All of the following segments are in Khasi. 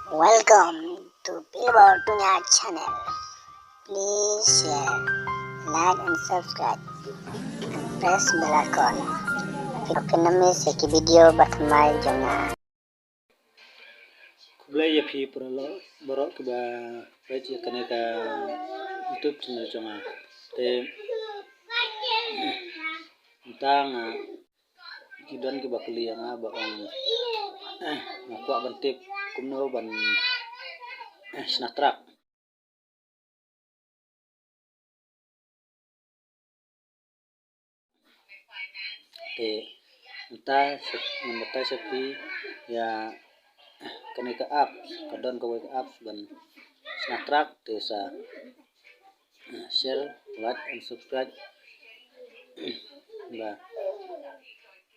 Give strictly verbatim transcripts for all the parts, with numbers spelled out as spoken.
Welcome to Pilbor Tunya channel. Please share, like and subscribe and press bell icon. Phin ym miss ïa ki video ba thymmai jong nga. Khublei ïa phi para lok baroh kiba peit ïa kane ka YouTube channel jong nga. Te mynta nga, ki don kiba kylli ïa nga ba ong, eh, nga kwah ban tip kumno ban, eh, shna truck. Te mynta ngan batai sha phi ïa kane ka app, ka don kawei ka app ban shna truck, te sa share, like and subscribe ba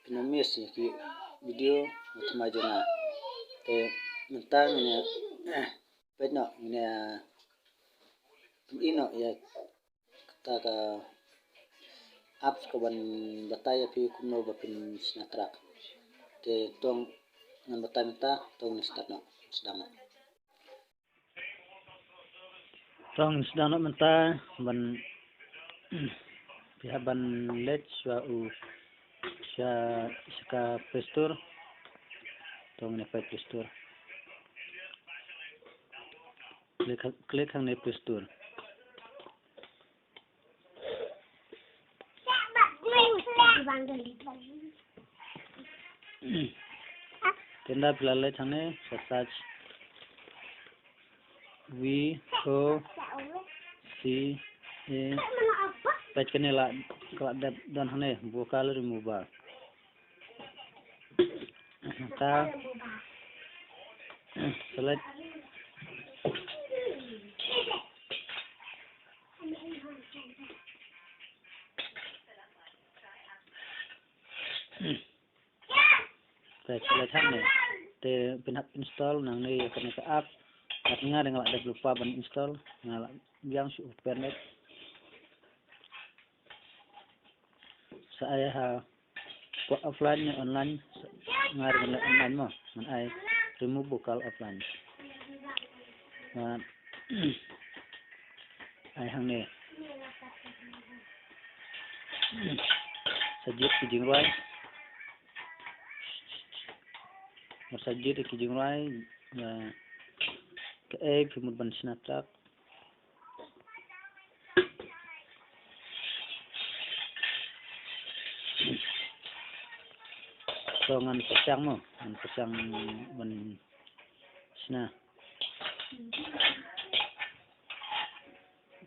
phin ym miss ïa ki video ba thymmai jong nga. Te mynta ngin ïa peit noh, ngin ïa peit noh ïa kata ka app ka ban batai ïa phi kumno ba phin shna truck. Te to ngan batai mynta, to ngin start noh, sdang noh. To ngin sdang noh mynta ban, phi hap ban leit sha u, sha, sha ka Play Store. To ngin ïa peit Play Store. Klik, klik hangne Play Store. Te ynda phi la leit hangne sa search V O C A. Peit kane la, ka la dep don hangne, vocal remover. Mynta select. Te select hangne. Te phin hap install nangne ïa kane ka app. Bad nga dang la dep lypa ban install, nga la biang shu open it. Sa ai ha, kwah offline ne online? Nga dang leh online mo, ngan ai remove vocal offline. Ngan ai hangne. Sa jied ki jingrwai. Sa jied ki jingrwai, ïa kaei phi mut ban shna truck. To ngan pyrshang mo, ngan pyrshang ban shna.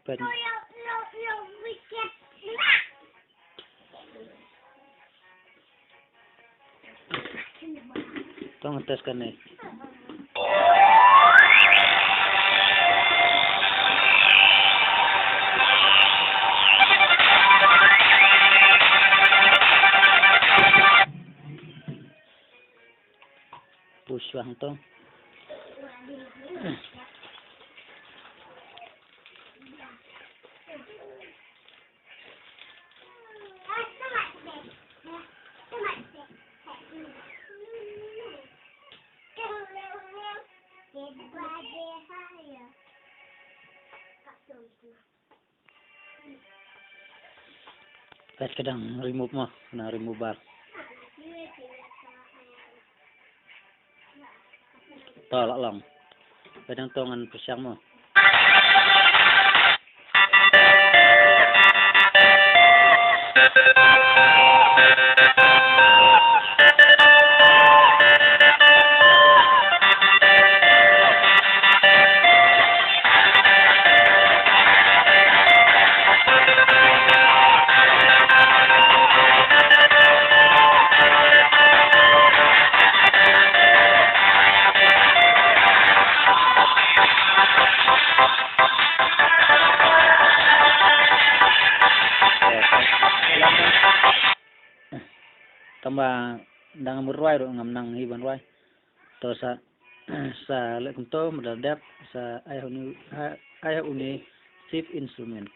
Peit. To ngan test kane. Push wang to. Peit ka dang remove mo, ka dang remove bar. To lah long. Peit dang to ngan pyrshang mo. Tangba dang ngam rwai ruh, ngam nang hi ban rwai. To sa, sa leh kumto, mynta dep sa ai ha une, ha, ai ha une save instrument.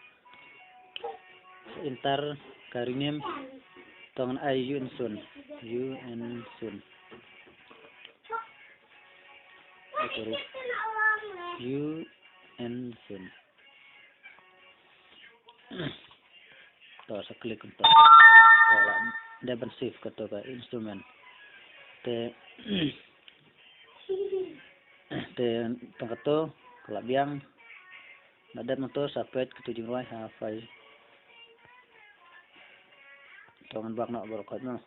Sa enter ka rename. To ngan ai U N Sun. U N Sun. U N Fin. To sa click kumto. To la dep ban save kato ka instrument. Te te tang kato ka la biang. La dep kumto sa peit kato jingrwai ha file. To ngan bak noh baroh khoit noh.